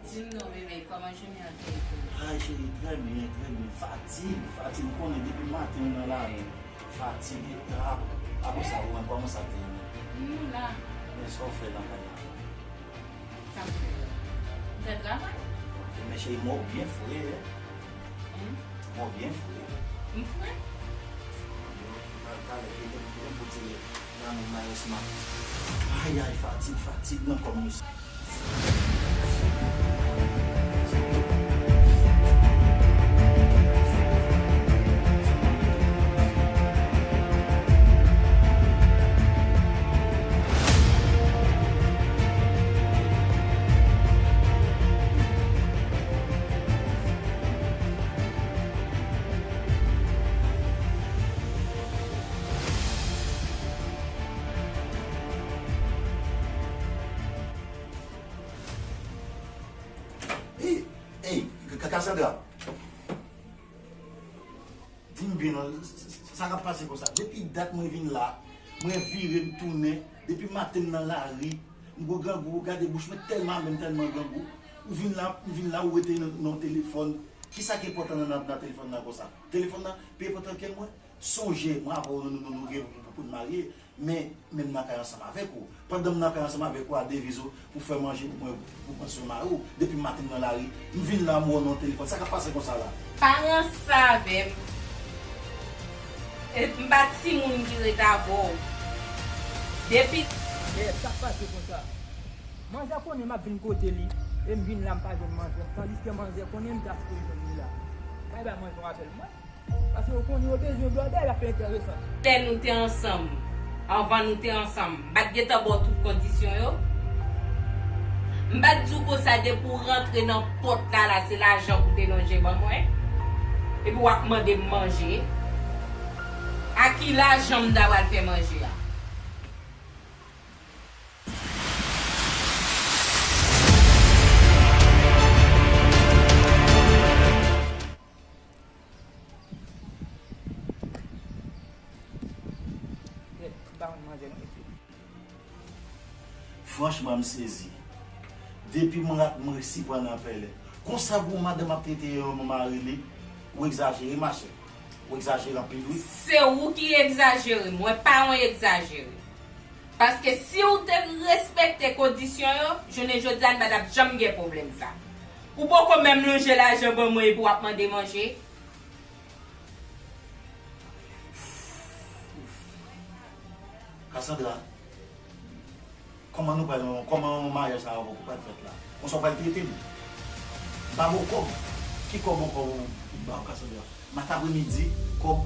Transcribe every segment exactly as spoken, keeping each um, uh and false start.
Di m non, bebe, kòman jounen an te ye pou ou? Ay, cheri, trè byen, trè byen. Fatig, fatig. M konnen depi maten m nan lari. Fatig. A, apre sa, ou menm, kòman sa te ye menm? M la. Men sa w fè nan kay la? Sa m fè? M fè travay. Ok, men cheri, mwen w byen fre, wi. Hein? Mwen w byen fre. M fre? Talè, kite m, kite m pou ti lanmou m nan resman. Ay, ay, fatig, fatig nan kò m, mesye. Ey, ey, Ka-, Ka-, Cassandra. Di m byen non, sa k ap pase konsa? Depi dat mwen vin la, mwen vire m tounen, depi maten m nan lari, m gwo grangou, gade bouch mwen tèlman amè, m tèlman grangou. Ou vin la, m vin la, ou rete nan, nan telefòn. Kisa ki enpòtan nan, nan, nan telefòn nan konsa? Telefòn nan pi enpòtan ke mwen? Sonje, mwen avè w, nou, nou, nou, nou gen pou, pou, pou n marye, men, men m nan kay ansanm avèk ou. Pandan m nan kay ansanm avèk ou, a deviz ou pou fè manje pou mwen, pou pansyon mari w. Depi maten m nan lari, m vin la, m wè w nan telefòn. Sa k ap pase konsa la? Pa ranse avè m. E m pa timoun ki ret avè w. Depi. Bèb, sa k pase konsa? Manzè konnen m ap vin kote li, e m vin la, m pa jwenn manzè. Tandiske manzè konnen m ta sipoze jwenn li la. Bay bay manzè yon apèl mwen. Paske yo konnen yo bezwen blòdè, y ap fè enteresan. Lè nou te ansanm, anvan nou te ansanm, m pa t gentan ba w tout kondisyon yo? M pa t di w konsa depi w rantre nan pòt la, la, se lajan pou w te lonje ban mwen? Epi w ap mande m manje? A ki lajan m ta pral fè manje a? Franchman, m sezi. Depi m rat, m resi pran nan pèlen. Konsa pou yon madanm ap trete yon mari li, ou egzajere, machè. Ou egzajere anpil, wi. Se ou ki egzajere, mwen pa yon egzajere. Paske si w te respekte kondisyon yo, jounen jodi a, n pa t ap janm gen pwoblèm sa. Ou poko menm lonje lajan ban mwen epi w ap mande manje. Cassandra, kòman nou pral, kòman maryaj sa a pral fèt la? Konsa w pral trete m? M pa ba w kòb. Ki kòb ankò ou ba w, Cassandra? Matapremidi, kòb,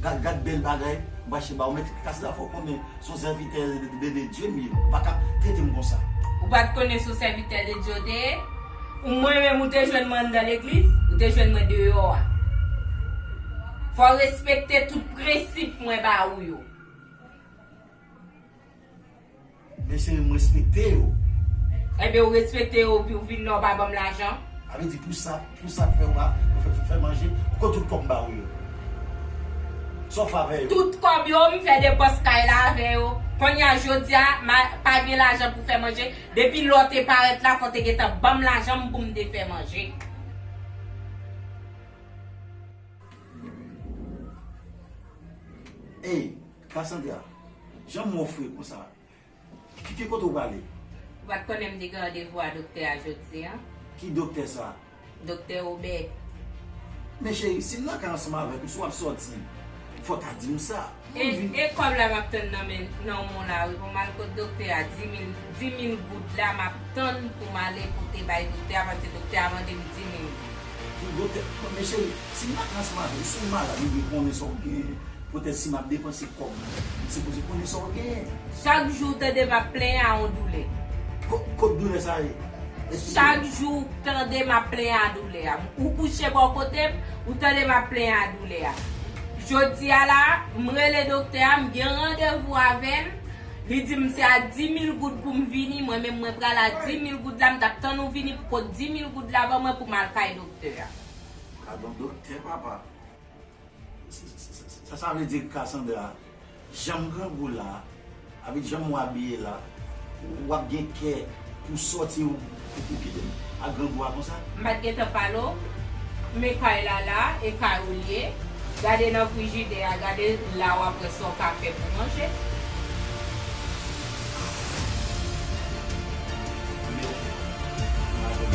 gad, gad bèl bagay, m pral chita ba w. Men Cassandra, fò w konnen, se yon sèvitè de, de, de Dye m ye. Ou pa ka trete m konsa. Ou pa t konnen se yon sèvitè de Dye w te ye? Ou mwen menm ou te jwenn mwen anndan legliz, ou te jwenn mwen deyò a. Fò w respekte tout prensip mwen ba ou yo. Men cheri, m respekte yo. Enben, ou respekte yo, epi ou vin la, ou pa ban m lajan. A vle di pou sa, pou sa fè w a, fè, fè, fè manje, pou tout kòb m ba ou yo. Sa w fè avè yo? Tout kòb yo, m fè depans kay la avè yo. Kounye a, jodi a, m a, pa gen lajan pou fè manje. Depi lè w te parèt la, fò w te gentan ban m lajan m pou m te fè manje. Ey, Cassandra, jan m wè w fre konsa, ki, ki kote w prale? Ou pa t konnen m te gen randevou a doktè a jodi a? Ki doktè sa? Doktè Obè. Men cheri, si m nan kay ansanm avèk ou, si w ap sòti, fò w ta di m sa. E, e kòb la m ap tann nan men, nan men w la wi, pou m al kot doktè a, di mil, di mil goud la m ap tann pou m ale pote bay doktè a, paske doktè a mande m di mil goud. Pou doktè, men cheri, si m nan kay ansanm avèk ou, si w malad, ou dwe konnen sa w genyen. Poutèt si m ap depanse kòb mwen, m sipoze konnen sa w genyen. Chak jou w tande m ap plenyen a yon doulè. Ko-, kot doulè sa ye? Esplike m. Chak jou w tande m ap plenyen a doulè a. Ou kouche bò kote m, ou tande m ap plenyen a doulè a. Jodi a la, m rele doktè a, m gen randevou avè l. Li di m se a di mil goud pou m vini, mwen menm mwen pral a di mil goud la, m t ap tann ou vini pou pot di mil goud la ban mwen pou m al kay doktè a. Gadon doktè, papa. Sa, sa, sa, sa vle di Cassandra, jan m grangou la, avèk jan m abiye la, w ap gen kè pou sòti, Ou kite m ak grangou a konsa? M pa t gentan pale w, men kay la la, e kay ou l ye. Gade nan frijidè a, gade la w ap wè sa w ka fè pou manje. Anben, oke.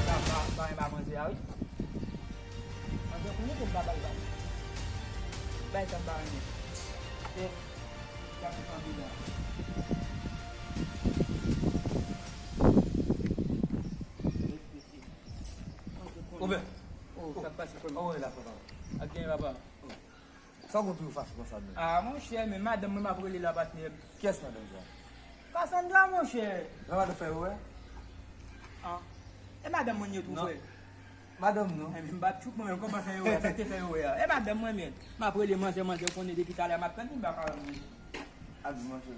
Sa pa, pa, pa manje a, wi. Manje konnen pou m pa bay, bay. Bay sa m pa renmen. E, gade fanmi la. Ouvè. Oh, sa k pase, frè m? Kòman w ye la, papa? Ak gen, papa. Sa w konn toujou fache konsa menm? Ah, monchè, men madanm mwen m ap rele la, patnè m. Kiyès madanm sa? Cassandra, monchè. Nan madanm fè yo wè? Ah. E madanm mwen ye tou, frè? Madanm nou. E men m pa t chouk mwen menm, kòman fè yo wè? Sa k te fè yo wè a? E madanm mwen menm. M ap rele manzè, manzè konnen depi talè m ap tann li, m pa ka wè manzè. Abi, monchè.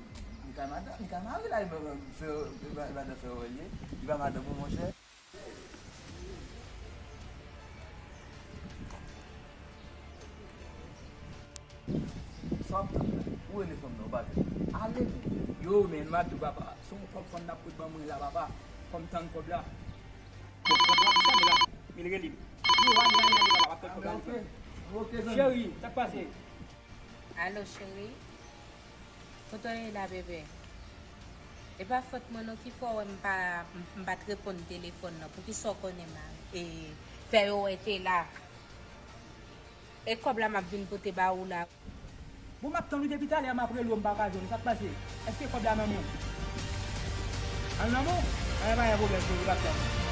Li ka madanm, li ka mari la, li pa fè, li pa, li pa fè yo wè li. Li pa madanm ou, monchè. Sa w ap tann la? Ou rele fanm nan, ou pa jwenn li. Ale, men. Yo, men, m ap di w, papa, se yon kòb fanm nan ap pot ban mwen la, papa. Fò m tann kòb la. Bon, bon, bon, sa, men la, men l rele m. Yo, ale, ale, ale, papa, m ap tann kòb la. Oke, oke, zanmi. Cheri, sa k pase? Alo, cheri. Kote w ye la, bebe? E pa fòt mwen non, ki fè w wè m pa, m, m pa t reponn telefòn nan. Poukisa w konnen m a, e, fè yo wè te la? E kòb la m ap vin pote ba ou la. Bon, m ap tann ou depi talè, m ap rele w, m pa ka jwenn ou. Sa k pase? Èske kòb la nan men w? Al nan men w? Anyen pa gen pwoblèm, cheri, m ap tann ou.